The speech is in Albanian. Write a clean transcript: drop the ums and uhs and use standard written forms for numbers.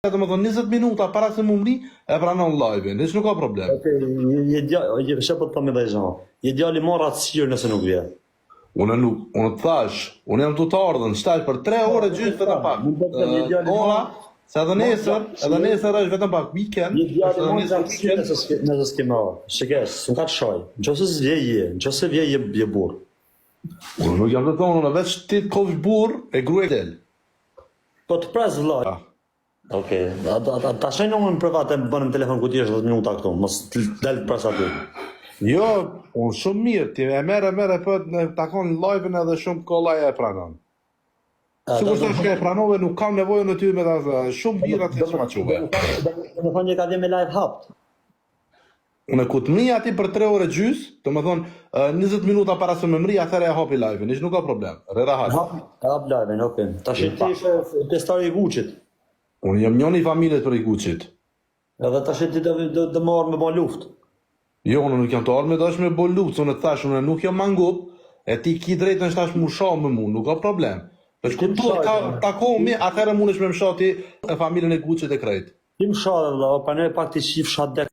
Domethënë 20 minuta para se mu mri, e pranon live-in, hiç nuk ka problem. Okej, je djalë, je çfarë po të them edhe gjë. Je djalë i marr atë nëse nuk vjen. Unë nuk, unë të thash, unë jam tu të ardhën, shtash për 3 orë e gjysë vetëm pak. Nuk do të them, je djalë i Ora, marr. se edhe nesër, edhe nesër është vetëm pak weekend, Je djalë është i edhe marr nesër atë weekend. nëse s'ke nëse s'ke më. Shikesh, s'm ka të shaj. Nëse s'vje je, nëse vje je je burr. Unë nuk jam të thonë, unë veç ti të kofsh burr e grua del. Po të pres vëlla. Ah. Okej, a, a, a, ta shej numrin privat e bënë në telefon ku ti je 10 minuta këtu, mos të dal të pres aty. Jo, unë shumë mirë, ti e merr e merr e po në takon live-in edhe shumë kollaj e pranon. A, Sikur do- se shka e pranove, nuk kam nevojë në ty me ta thënë, shumë mirë atë që ma quve. Do të thonë je ka vjen me live hapt. Unë e ku të mri aty për 3 orë e gjys, do më thonë, eh, 20 minuta para se me mri, atëherë e hapi live-in, ish nuk ka problem, rre rahat. Hap, hap live-in, okej. Tash ti ishe pjesëtar i Gucci-t. Unë jam njëri i familjes për i Gucci-t. Edhe tash ti do do do marr me bën luftë. Jo, unë nuk jam të ardhë me dash me bo luftë, se unë të thash, unë nuk jam mangup, e ti ki drejtën tash mu sha me mu, nuk ka problem. Veç ku Ti tu më ta, shaj, takohemi, atëherë mundesh me më sha ti e familjen e Gucci-t e krejt. Ti më shave vëlla, o, prandaj pak ti qif sha dek.